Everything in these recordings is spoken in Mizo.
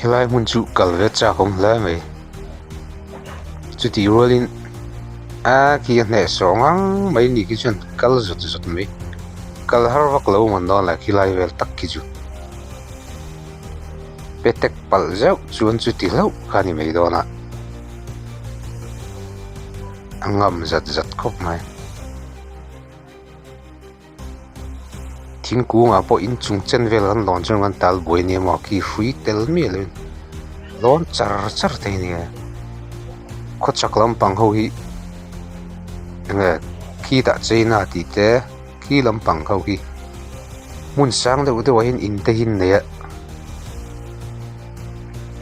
Helai hmun chu kal ve chak awm hle mai chutih rualin a khi a hnehsawh ngang mai ni khi chuan kal zawt zawt mai kal har vak lo man dawn lah khilai vel tak khi chu petek palh zeuh chuan chuti hlauh kha a ni mai dawn a a ngam zat zat khawp mai. Thingkungah pawh inchung chen vel an lawn chuan kan tal buai nia maw khi hrui tel miah lo in lawn char char thei a nia khawchhak lampang ho hi enge khitah china tih te khi lampang ho hi hmun sang deuh deuh ah hian in te hi an nei a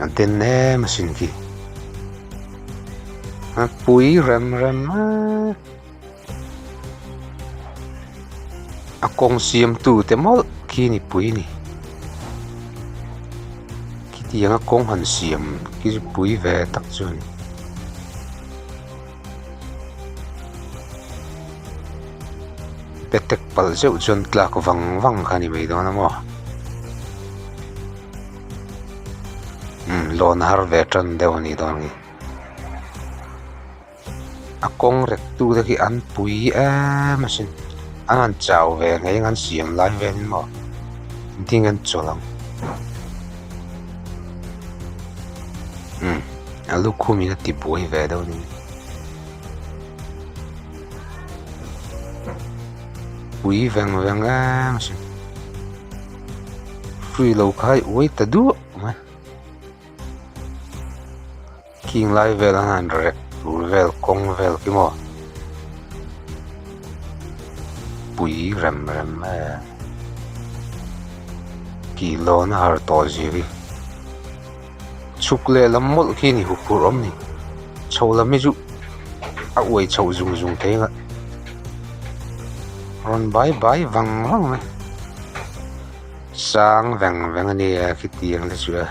an den em asin khi a pui rem rem a. A kawng siam tu te mawlh khi ni pui ni khitiang a kawng han siam khi chu pui ve tak chu a ni. Petek palh zeuh chuan tlak vang vang kha a ni mai dawn a maw umm lawn har ve tan deuh a nih dawn hi. A kawng rek tu te khi an pui em asin an han chau ve ngei ang an siam lai velin maw engtin nge an chawlh ang umm a lukhum in a ti buai ve deuh a ni pui veng veng em asin hrui lo kha i uai ta duah mai. Khing lai vel an han rek tur vel kawng vel khi maw pui rem rem mai a tih lawn a har tawh zia hi chhuk leh lam mawlh khi ni huphurh awm ni chho lam hi chu a uai chhoh zung zung thei ang a rawn bai bai vang vang mai sang veng veng a nia khitiang te chu a.